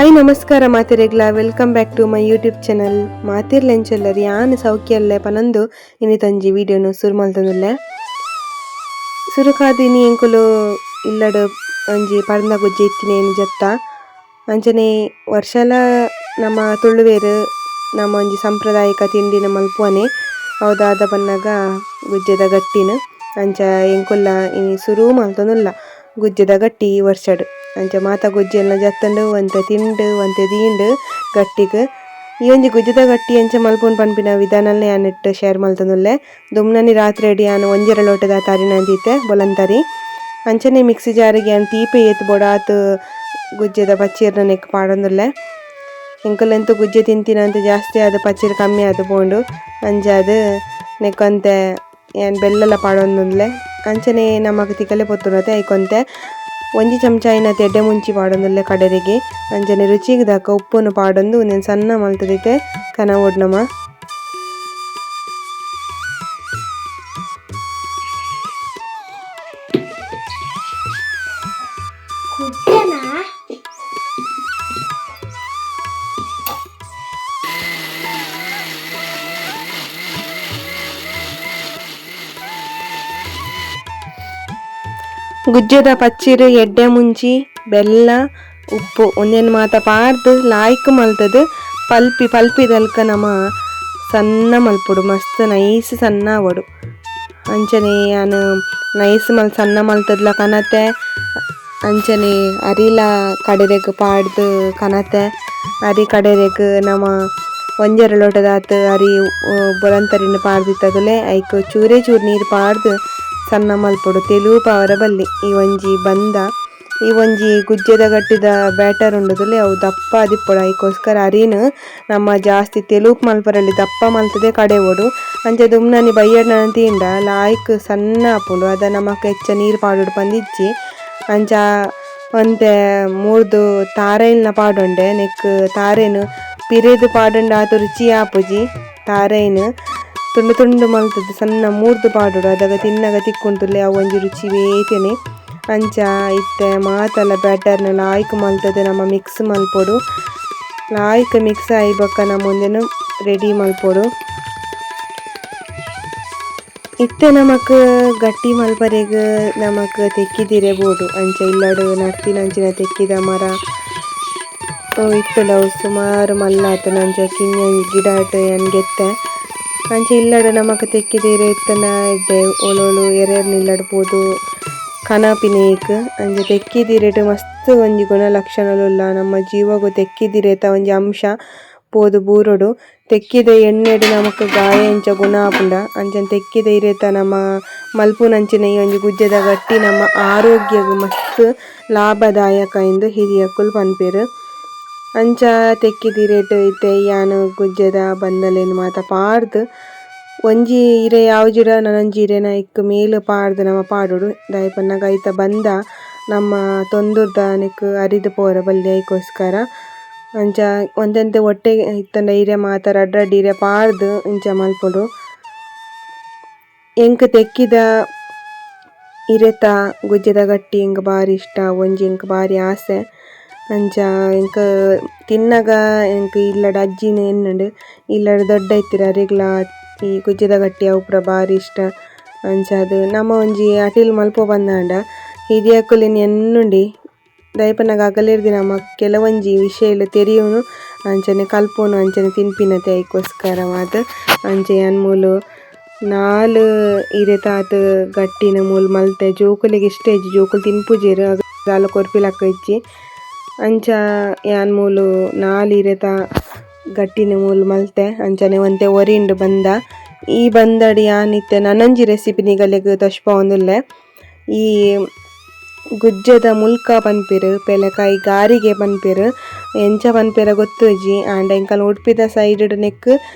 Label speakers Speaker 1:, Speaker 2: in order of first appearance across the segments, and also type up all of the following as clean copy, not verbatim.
Speaker 1: Hi ನಮಸ್ಕಾರ ಮಾತೆರೆಗ್ಲ, welcome back to my YouTube channel. ಮಾತಿರ್ಲೆಂಚೊಲ್ಲರ್ ಯಾನ್ ಸೌಖ್ಯಲ್ಲೆ ಪನೊಂದು ಇನಿತೊಂಜಿ ವೀಡಿಯೋನು ಸುರು ಮಲ್ತೊಂದುಲ್ಲೆ. ಸುರುಕಾದ್ ಇನಿ ಎಂಕುಲು ಇಲ್ಲಡ್ ಒಂಜಿ ಪರ್ಂದ ಗುಜ್ಜೆ ಇತ್ತಿನೇನ್ ಜತ್ತ. ಅಂಚನೆ ವರ್ಷಲ ನಮ್ಮ ತುಳುವೆರ್ ನಮ್ಮ ಒಂಜಿ ಸಾಂಪ್ರದಾಯಿಕ ತಿಂಡಿನ ಮಲ್ಪುವನೆ ಅವು ದಾದ ಪನ್ನಗ ಗುಜ್ಜೆದ ಗಟ್ಟಿನ. ಅಂಚ ಎಂಕುಲ್ಲ ಇನಿ ಸುರು ಮಲ್ತೊಂದುಲ್ಲ ಗುಜ್ಜೆದ ಗಟ್ಟಿ ಈ ವರ್ಷಡ್. ಅಂಚ ಮಾತ ಗುಜ್ಜೆಲ್ನ ಜತ್ತಂಡು ಒಂತೆ ತಿಂಡು ಒಂತೆ ದೀಂಡು ಗಟ್ಟಿಗ್. ಈ ಒಂಜಿ ಗುಜ್ಜೆದ ಗಟ್ಟಿ ಅಂಚ ಮಲ್ಪುನು ಪನ್ಪಿನ ವಿಧಾನಲ್ನೇ ಯಾನ್ ಇಟ್ಟು ಶೇರ್ ಮಲ್ತೊಂದುಲ್ಲೆ. ದುಮ್ನನಿ ರಾತ್ರಿ ಅಡಿ ಯಾನ್ ಒಂಜರೆ ಲೋಟದ ತರಿನ ದೀತೆ ಬೊಲಂತರಿ. ಅಂಚನೆ ಮಿಕ್ಸಿ ಜಾರಿಗೆ ಯಾನ್ ತೀಪೆ ಏತ್ ಬೋಡಾತ್ ಗುಜ್ಜೆದ ಪಚ್ಚೀರ್ನ ನೆಕ್ ಪಾಡೊಂದುಲ್ಲೆ. ಎಂಕುಲೆಂತು ಗುಜ್ಜೆ ತಿಂತಿನಂತೆ ಜಾಸ್ತಿ ಆದ್ ಪಚ್ಚೀರ್ ಕಮ್ಮಿ ಆದ್ ಪೋಂಡು. ಅಂಚಾದ್ ನೆಕ್ಕೊಂತೆ ಯಾನ್ ಬೆಲ್ಲಲ ಪಾಡೊಂದುಲ್ಲೆ. ಅಂಚನೆ ನಮಕ್ ತಿಕಲೆ ಪೊತ್ತುನತೆ ಐಕೊಂತೆ ಒಂಜಿ ಚಮಚ ಐನತೆ ಎಡ್ಡೆ ಮುಂಚಿ ಪಾಡೊಂದುಲ್ಲೆ ಕಡೆರಿಗೆ. ಅಂಚನೆ ರುಚಿಗ್ ದಕ್ಕ ಉಪ್ಪುನು ಪಾಡೊಂದು ಉಂದೆನ್ ಸಣ್ಣ ಮಲ್ತದಿತ್ತೆ ಕನವೊಡ್ ನಮ. ಗುಜ್ಜೆದ ಪಚ್ಚಿರ್ ಎಡ್ಡೆ ಮುಂಚಿ ಬೆಲ್ಲ ಉಪ್ಪು ಉಂದೆನ್ ಮಾತ ಪಾರ್ದ್ ಲಾಯ್ಕ್ ಮಲ್ತದ್ ಪಲ್ಪಿ ಪಲ್ಪಿದಲ್ಕ ನಮ ಸಣ್ಣ ಮಲ್ಪೊಡು, ಮಸ್ತ್ ನೈಸ್ ಸಣ್ಣ ಆವೊಡು. ಅಂಚನೆ ಯಾನ್ ನೈಸ್ ಮಲ್ ಸಣ್ಣ ಮಲ್ತದ್ಲ ಕನತೆ. ಅಂಚನೆ ಅರಿಲ ಕಡೆರೆಗ್ ಪಾಡ್ದ್ ಕನತೆ. ಅರಿ ಕಡೆರೆಗ್ ನಮ ಒಂಜರೆ ಲೋಟದಾತ್ ಅರಿ ಬೊಲಂತರಿನ್ ಪಾಡ್ದಿತ್ತದುಲೆ ಐಕ್ ಚೂರೇ ಚೂರು ನೀರು ಪಾಡ್ದ್ ಸಣ್ಣ ಮಲ್ಪೊಡು. ತೆಲು ಪಾವರ ಬಲ್ಲಿ ಈ ಒಂಜಿ ಬಂದ ಈ ಒಂಜಿ ಗುಜ್ಜೆದ ಗಟ್ಟಿದ ಬ್ಯಾಟರ್ ಉಂಡುದುಲೆ ಅವು ದಪ್ಪ ಆದಿಪ್ಪೊಡು. ಐಕೋಸ್ಕರ ಅರಿನ್ ನಮ್ಮ ಜಾಸ್ತಿ ತೆಲುಪು ಮಲ್ಪರಲ್ಲಿ ದಪ್ಪ ಮಲ್ತದೆ ಕಡೆವೊಡು. ಅಂಚ ದುಮ್ನನಿ ಬಯ್ಯಡ್ನ ತೀಂಡ ಲಾಯ್ಕ್ ಸಣ್ಣ ಆಪುಂಡು. ಅದ ನಮಕ್ ಹೆಚ್ಚ ನೀರು ಪಾಡೊಡು ಪಂದಿಜ್ಜಿ. ಅಂಚ ಒಂತೆ ಮೂರ್ದು ತಾರೈಲ್ನ ಪಾಡೊಂಡೆ. ನೆಕ್ ತಾರೇನು ಪಿರೆದು ಪಾಡೊಂಡ ಆತು ರುಚಿ ಆಪುಜಿ. ತಾರೈನ್ ತುಂಡು ತುಂಡು ಮಲ್ತದ್ದು ಸಣ್ಣ ಮೂರ್ದು ಪಾಡೊಡು. ಅದಾಗ ತಿನ್ನಗ ತಿಕ್ಕುಂಟುಲ್ಲೆ ಅವು ಒಂಜಿ ರುಚಿ ಬೇತೆನೆ. ಅಂಚ ಇತ್ತೆ ಮಾತಲ ಬ್ಯಾಟರ್ನ ಲಾಯ್ಕ್ ಮಲ್ತದೆ ನಮ್ಮ ಮಿಕ್ಸ್ ಮಲ್ಪೊಡು. ಲಾಯ್ಕ್ ಮಿಕ್ಸ್ ಆಯಿ ಬೊಕ್ಕ ನಮ್ಮ ಒಂದೆನು ರೆಡಿ ಮಲ್ಪೊಡು. ಇತ್ತೆ ನಮಕ್ ಗಟ್ಟಿ ಮಲ್ಪರೆಗ್ ನಮಕ್ ತೆಕ್ಕಿದಿರೆ ಬೋಡು. ಅಂಚ ಇಲ್ಲಡು ನಡ್ತಿನಂಚಿನ ತೆಕ್ಕಿದ ಮರ ಇತ್ತುಂಡು ಅವು ಸುಮಾರು ಮಲ್ಲಾತನ. ಅಂಚ ಕಿಂಜ ಗಿಡ ಯಾನ್ ಗೆತ್ತೆ. ಅಂಚ ಇಲ್ಲಡು ನಮಕ್ ತೆಕ್ಕಿದಿರೆ ಇತ್ತನ ಎಡ್ಡೆ ಓಲೋಲು ಎರೆರ್ನ ಇಲ್ಲಡ್ ಪೋದು ಕನಪಿನೇಕ್. ಅಂಚ ತೆಕ್ಕಿದಿರೆಟ್ ಮಸ್ತ್ ಒಂಜಿ ಗುಣಲಕ್ಷಣಲುಲ್ಲ. ನಮ್ಮ ಜೀವಗು ತೆಕ್ಕಿದಿರೆತ ಒಂಜಿ ಅಂಶ ಪೋದು ಬೂರೊಡು. ತೆಕ್ಕಿದ ಎಣ್ಣೆಡ್ ನಮಕ್ ಗಾಯ ಎಂಚ ಗುಣ ಆಪುಂಡ. ಅಂಚ ತೆಕ್ಕಿದ ಇರೆತ ನಮ್ಮ ಮಲ್ಪುನಂಚಿನ ಈ ಒಂಜಿ ಗುಜ್ಜೆದ ಗಟ್ಟಿ ನಮ್ಮ ಆರೋಗ್ಯಗ್ ಮಸ್ತ್ ಲಾಭದಾಯಕ ಎಂದು ಹಿರಿಯಕುಲು ಪನ್ಪೆರ್. ಅಂಚ ತೆಕ್ಕಿದಿರೆಟ್ ಇತ್ತೆ ಯಾನ್ ಗುಜ್ಜೆದ ಬಂದಲೆನ್ ಮಾತ ಪಾಡ್ದ್ ಒಂಜಿ ಇರೆ ಯಾವ್ಜಿಡ ನನೊಂಜಿ ಇರೆನ ಇಕ್ ಮೇಲ್ ಪಾಡ್ದ್ ನಮ ಪಾಡೊಡು. ದಾಯೆ ಪನ್ನಗ ಐತ ಬಂದ ನಮ್ಮ ತೊಂದುರ್ದ ನೆಕ್ ಅರಿದ್ ಪೋರ ಬಲ್ಲಿ ಐಕೋಸ್ಕರ. ಅಂಚ ಒಂತೆಂತೆ ಒಟ್ಟೆ ಇತ್ತಂಡ ಇರೆ ಮಾತ ರಡ್ಡ್ ರಡ್ಡ್ ಇರೆ ಪಾಡ್ದ್ ಇಂಚ ಮಲ್ಪೊಡು. ಎಂಕ್ ತೆಕ್ಕಿದ ಇರೆತ ಗುಜ್ಜೆದ ಗಟ್ಟಿ ಎಂಕ್ ಬಾರಿ ಇಷ್ಟ, ಒಂಜಿ ಎಂಕ್ ಬಾರಿ ಆಸೆ. ಅಂಚ ಎಂಕ್ ತಿನ್ನಗ ಎಂಕ್ ಇಲ್ಲಡ್ ಅಜ್ಜಿನ ಎನ್ನುಂಡು. ಇಲ್ಲಡ್ ದೊಡ್ಡ ಇತ್ತಿರ ಅರೆಗ್ಲ ಈ ಗುಜ್ಜೆದ ಗಟ್ಟಿ ಅವು ಪೂರ ಬಾರಿ ಇಷ್ಟ. ಅಂಚಾದ್ ನಮ ಒಂಜಿ ಅಟಿಲ್ ಮಲ್ಪೊ ಬಂದಾಂಡ ಹಿರಿಯಕುಲೆನ್ ಎನ್ನುಂಡಿ. ದಾಯೆ ಪನ್ನಗ ಅಗಲಿರ್ದಿ ನಮ ಕೆಲವೊಂಜಿ ವಿಷಯಲು ತೆರಿಯುನು ಅಂಚನೆ ಕಲ್ಪುನು ಅಂಚನೆ ತಿನ್ಪಿನತೆ ಐಕೋಸ್ಕರ ಮಾತ. ಅಂಚ ಯಾನ್ ಮೂಲು ನಾಲ್ ಇರೆತಾತ್ ಗಟ್ಟಿನ ಮೂಲು ಮಲ್ತೆ. ಜೋಕುಲೆಗ್ ಇಷ್ಟ ಇಜ್ಜಿ, ಜೋಕುಲು ತಿನ್ಪುಜೆರ್ ದಾಲ ಕೊರ್ಪಿಲಕ್ಕ ಇಜ್ಜಿ. ಅಂಚ ಯಾನ್ ಮೂಲು ನಾಲ್ ಇರೆತ ಗಟ್ಟಿನ ಮೂಲು ಮಲ್ತೆ. ಅಂಚನೆ ಒಂತೆ ಒರಿಂಡು ಬಂದ. ಈ ಬಂದಡ್ ಯಾನ್ ಇತ್ತೆ ನನೊಂಜಿ ರೆಸಿಪಿ ನಿಗಲೆಗ್ ತೋಜ್ಪಾವೊಂದುಲ್ಲೆ. ಈ ಗುಜ್ಜೆದ ಮುಲ್ಕ ಪನ್ಪೆರ್, ಪೆಲಕಾಯಿ ಗಾರಿಗೆ ಪನ್ಪೆರ್, ಎಂಚ ಪನ್ಪೆರ ಗೊತ್ತುಜ್ಜಿ. ಆಂಡ ಎಂಕಲ್ನ ಉಡುಪಿದ ಸೈಡ್ ನೆಕ್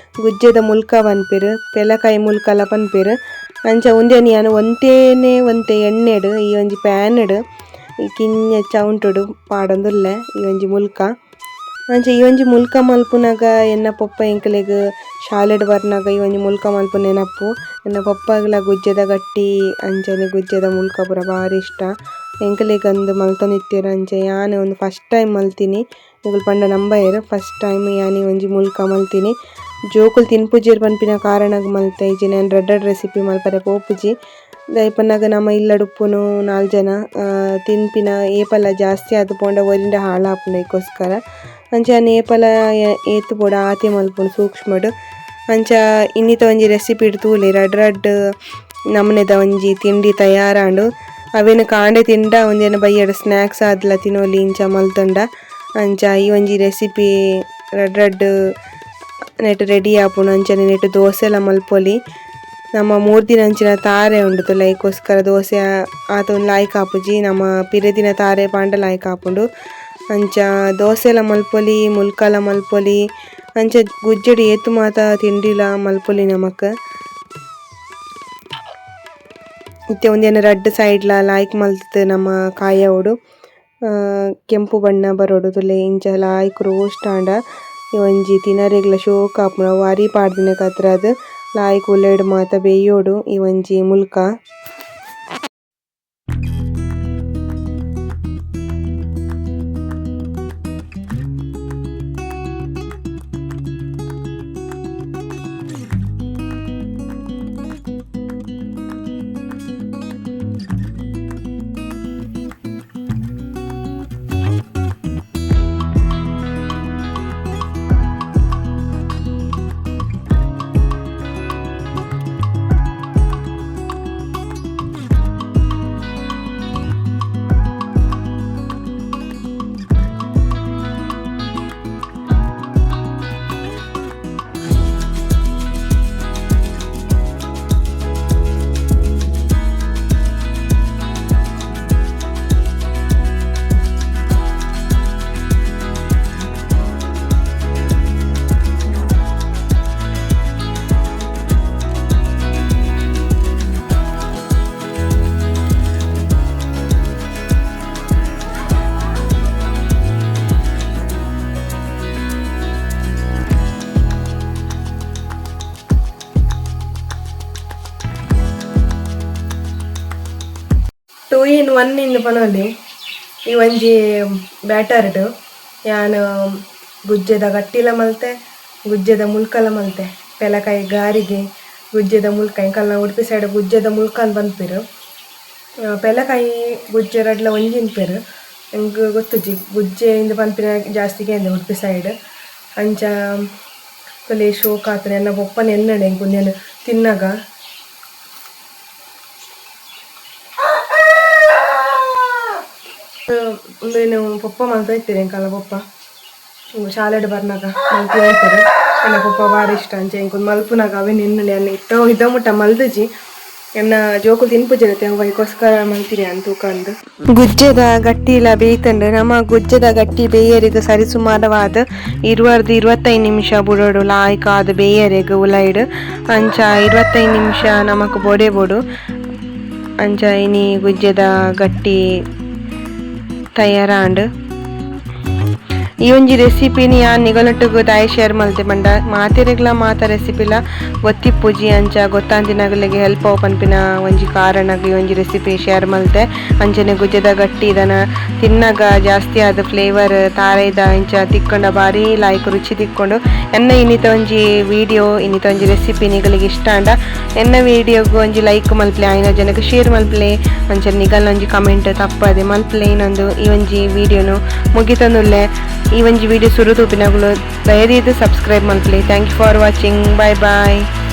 Speaker 1: ಗುಜ್ಜೆದ ಮುಲ್ಕ ಪನ್ಪೆರ್, ಪೆಲಕಾಯಿ ಮುಲ್ಕಲ ಪನ್ಪೆರ್. ಅಂಚ ಉಂದೆನ್ ಯಾನ್ ಒಂತೇನೆ ಒಂತೆ ಎಣ್ಣೆಡ್ ಈ ಒಂಜಿ ಪ್ಯಾನ್ ಈ ಕಿನ್ಯ ಚೌಂಟುಡು ಪಾಡೊಂದುಲ್ಲೆ ಈ ಒಂಜಿ ಮುಲ್ಕ. ಅಂಚ ಈ ಒಂಜಿ ಮುಲ್ಕ ಮಲ್ಪುನಗ ಎನ್ನ ಪೊಪ್ಪ ಎಂಕಲೆಗ್ ಶಾಲೆಡ್ ಬರ್ನಗ ಈ ಒಂಜಿ ಮುಲ್ಕ ಮಲ್ಪುನ ನೆನಪು. ಎನ್ನ ಪೊಪ್ಪಗ್ಲ ಗುಜ್ಜೆದ ಗಟ್ಟಿ ಅಂಚನೆ ಗುಜ್ಜೆದ ಮುಲ್ಕ ಪೂರ ಬಾರಿ ಇಷ್ಟ. ಎಂಕಲೆಗ್ ಅಂದ್ ಮಲ್ತೊಂದಿತ್ತೆರ್. ಅಂಚ ಯಾನ್ ಒಂದು ಫಸ್ಟ್ ಟೈಮ್ ಮಲ್ತಿನಿ. ನಿಕುಲು ಪಂಡ ನಂಬಯೆರ್ ಫಸ್ಟ್ ಟೈಮ್ ಯಾನಿ ಒಂಜಿ ಮುಲ್ಕ ಮಲ್ತಿನಿ ಜೋಕುಲು ತಿನ್ಪುಜೆರ್ ಪನ್ಪಿನ ಕಾರಣಗ್ ಮಲ್ತೆ ಇಜ್ಜಿ ಯಾನ್ ರಡ್ಡ್ ರಡ್ಡ್ ರೆಸಿಪಿ ಮಲ್ಪರೆ ಪೋಪುಜಿ ದಾಯೆ ಪನ್ನಗ ನಮ ಇಲ್ಲಡ್ ಉಪ್ಪುನು 4 ಜನ ತಿನ್ಪಿನ ಏಪಲ ಜಾಸ್ತಿ ಆದ್ ಪೋಂಡ ಒರಿಂಡ ಹಾಳಾಪುಂಡು ಐಕೋಸ್ಕರ ಅಂಚ ಯಾನ್ ಏಪಲ ಏತ್ ಬೋಡ ಆತೆ ಮಲ್ಪುನು ಸೂಕ್ಷ್ಮಡ್ ಅಂಚ ಇನ್ನಿತ ಒಂಜಿ ರೆಸಿಪಿ ತೂಲೆ ರಡ್ಡ್ ರಡ್ಡ್ ನಮೂನೆದ ಒಂಜಿ ತಿಂಡಿ ತಯಾರಾಂಡು ಅವೆನ್ ಕಾಂಡೆ ತಿಂಡ ಒಂಜೆನ ಬಯ್ಯಡ್ ಸ್ನಾಕ್ಸ್ ಆದ್ಲ ತಿನೊಲಿ ಇಂಚ ಮಲ್ತುಂಡ ಅಂಚ ಈ ಒಂಜಿ ರೆಸಿಪಿ ರಡ್ಡ್ ರಡ್ಡ್ ನೆಟ್ ರೆಡಿ ಆಪುಂಡು ಅಂಚನೆ ನೆಟ್ ದೋಸೆಲ ಮಲ್ಪೊಲಿ ನಮ್ಮ 3 ದಿನ ಅಂಚಿನ ತಾರೆ ಉಂಡು ತುಲೆ ಐಕೋಸ್ಕರ ದೋಸೆ ಆತ ಒಂದು ಲಾಯ್ಕ್ ಆಪುಜಿ ನಮ್ಮ ಪಿರೆ ದಿನ ತಾರೆ ಪಾಂಡ ಲಾಯ್ಕ್ ಆಪುಂಡು ಅಂಚ ದೋಸೆಲ ಮಲ್ಪೊಲಿ ಮುಲ್ಕಲ ಮಲ್ಪೊಲಿ ಅಂಚ ಗುಜ್ಜೆಡ್ ಏತ್ ಮಾತ ತಿಂಡಿಲ ಮಲ್ಪೊಲಿ ನಮಕ್ ಇತ್ತೆ ಒಂಜೆನ ರಡ್ಡ್ ಸೈಡ್ಲ ಲಾಯ್ಕ್ ಮಲ್ತ್ ನಮ್ಮ ಕಾಯೋಡು ಕೆಂಪು ಬಣ್ಣ ಬರೋಡು ತುಲೆ ಇಂಚ ಲಾಯ್ಕ್ ರೋಸ್ಟ್ ಆಂಡ ಒಂಜಿ ತಿನರೆಗ್ಲ ಶೋಕ್ ಆಪುಂಡು ಅವು ಅರಿ ಪಾಡ್ದಿನ ಕತ್ರಾದ್ ಲಾಯ್ಕ್ ಉಲ್ಲೆಡ್ ಮಾತ ಬೇಯೋಡು ಈ ಒಂಜಿ ಮುಲ್ಕ. Two in one in ಪನೊಲಿ ಈ ಒಂಜಿ ಬ್ಯಾಟರ್ಡ್ ಯಾನ್ ಗುಜ್ಜೆದ ಗಟ್ಟಿಲ ಮಲ್ತೆ ಗುಜ್ಜೆದ ಮುಲ್ಕಲ ಮಲ್ತೆ ಪೆಲಕಾಯಿ ಗಾರಿಗೆ ಗುಜ್ಜೆದ ಮುಲ್ಕ ಎಂಕಲ್ನ ಉಡುಪಿ ಸೈಡ್ ಗುಜ್ಜೆದ ಮುಲ್ಕ ಅಂದ್ ಪನ್ಪೆರ್ ಪೆಲಕಾಯಿ ಗುಜ್ಜೆ ರಡ್ಲ ಒಂಜಿ ಇನ್ಪೆರ್ ಎಂಕ್ ಗೊತ್ತುಜಿ ಗುಜ್ಜೆ ಇಂದ್ ಪನ್ಪಿನ ಜಾಸ್ತಿ ಕೇಂದೆ ಉಡುಪಿ ಸೈಡ್ ಅಂಚ ತೊಲೆ ಶೋಕ್ ಆತುಂಡು ಎನ್ನ ಪೊಪ್ಪನ ಎನ್ನಡೆ ಎಂಕ್ ಉಂದೆನ್ ತಿನ್ನಗ. ಉಂದೆನ್ ಪೊಪ್ಪ ಮಲ್ತ ಇತ್ತೆರ್ ಎಂಕಲ್ನ ಪೊಪ್ಪ ಶಾಲೆಡ್ ಬರ್ನಗ ಮಲ್ತ್ ಇತ್ತೆರ್ ಎನ್ನ ಪೊಪ್ಪ ಬಾರಿ ಇಷ್ಟ ಅಂಚ ಎಂಕ್ ಮಲ್ಪುನಗ ಅವೆನ್ ಎನ್ನುಂಡು ಯಾನ್ ಇತ್ತ ಇದ ಮುಟ್ಟ ಮಲ್ದುಜಿ ಎನ್ನ ಜೋಕುಲು ತಿನ್ಪುಜೆರ್ ಐಕೋಸ್ಕರ ಮಲ್ತಿನಿ ಯಾನ್ ತೂಕಂದ್. ಗುಜ್ಜೆದ ಗಟ್ಟಿಲ ಬೇಯ್ತುಂಡು ನಮ ಗುಜ್ಜೆದ ಗಟ್ಟಿ ಬೇಯರೆಗ್ ಸರಿಸುಮಾರವಾದ್ 20 25 ನಿಮಿಷ ಬುಡೊಡು ಲಾಯ್ಕ್ ಆದ್ ಬೇಯರೆಗ್ ಉಲೈಡ್ ಅಂಚ 25 ನಿಮಿಷ ನಮಕ್ ಬೊಡೆ ಬೋಡು ಅಂಚ ಇನಿ ಗುಜ್ಜೆದ ಗಟ್ಟಿ ತಯಾರಾಂಡ್. ಈ ಒಂಜಿ ರೆಸಿಪಿನಿ ಯಾನ್ ನಿಗಲೊಟ್ಟುಗು ದಾಯೆ ಶೇರ್ ಮಲ್ತೆ ಪಂಡ ಮಾತೆರೆಗ್ಲ ಮಾತ ರೆಸಿಪಿಲ ಗೊತ್ತಿಪ್ಪುಜಿ ಅಂಚ ಗೊತ್ತಾಂತಿನಗಲೆಗ್ ಹೆಲ್ಪ್ ಆವು ಪನ್ಪಿನ ಒಂಜಿ ಕಾರಣಗ್ ಈ ಒಂಜಿ ರೆಸಿಪಿ ಶೇರ್ ಮಲ್ತೆ. ಅಂಚನೆ ಗುಜ್ಜೆದ ಗಟ್ಟಿ ಇದನ ತಿನ್ನಗ ಜಾಸ್ತಿ ಆದ್ ಫ್ಲೇವರ್ ತಾರೈದ ಇಂಚ ತಿಕ್ಕೊಂಡ ಬಾರಿ ಲಾಯ್ಕ್ ರುಚಿ ತಿಕ್ಕೊಂಡು. ಎನ್ನ ಇನ್ನಿತ ಒಂಜಿ ವಿಡಿಯೋ ಇನ್ನಿತ ಒಂಜಿ ರೆಸಿಪಿ ನಿಗಲಿಗೆ ಇಷ್ಟ ಆಂಡ ಎನ್ನ ವಿಡಿಯೋಗ್ ಒಂಜಿ ಲೈಕ್ ಮಲ್ಪಲೆ ಆಯಿನ ಜನಕ್ ಶೇರ್ ಮಲ್ಪಲೆ ಅಂಚನೆ ನಿಗಲ್ನ ಒಂಜಿ ಕಮೆಂಟ್ ತಪ್ಪದೆ ಮಲ್ಪಲೆ. ಇನ್ನೊಂದು ಈ ಒಂಜಿ ವಿಡಿಯೋನು ಮುಗಿತೊಂದುಲ್ಲೆ. ಈ ಒಂಜಿ ವಿಡಿಯೋ ಸುರು ತೂಪಿನಗುಲು ದಯದೀದ್ subscribe ಮಲ್ಪಲೆ. Thank you for watching. Bye bye.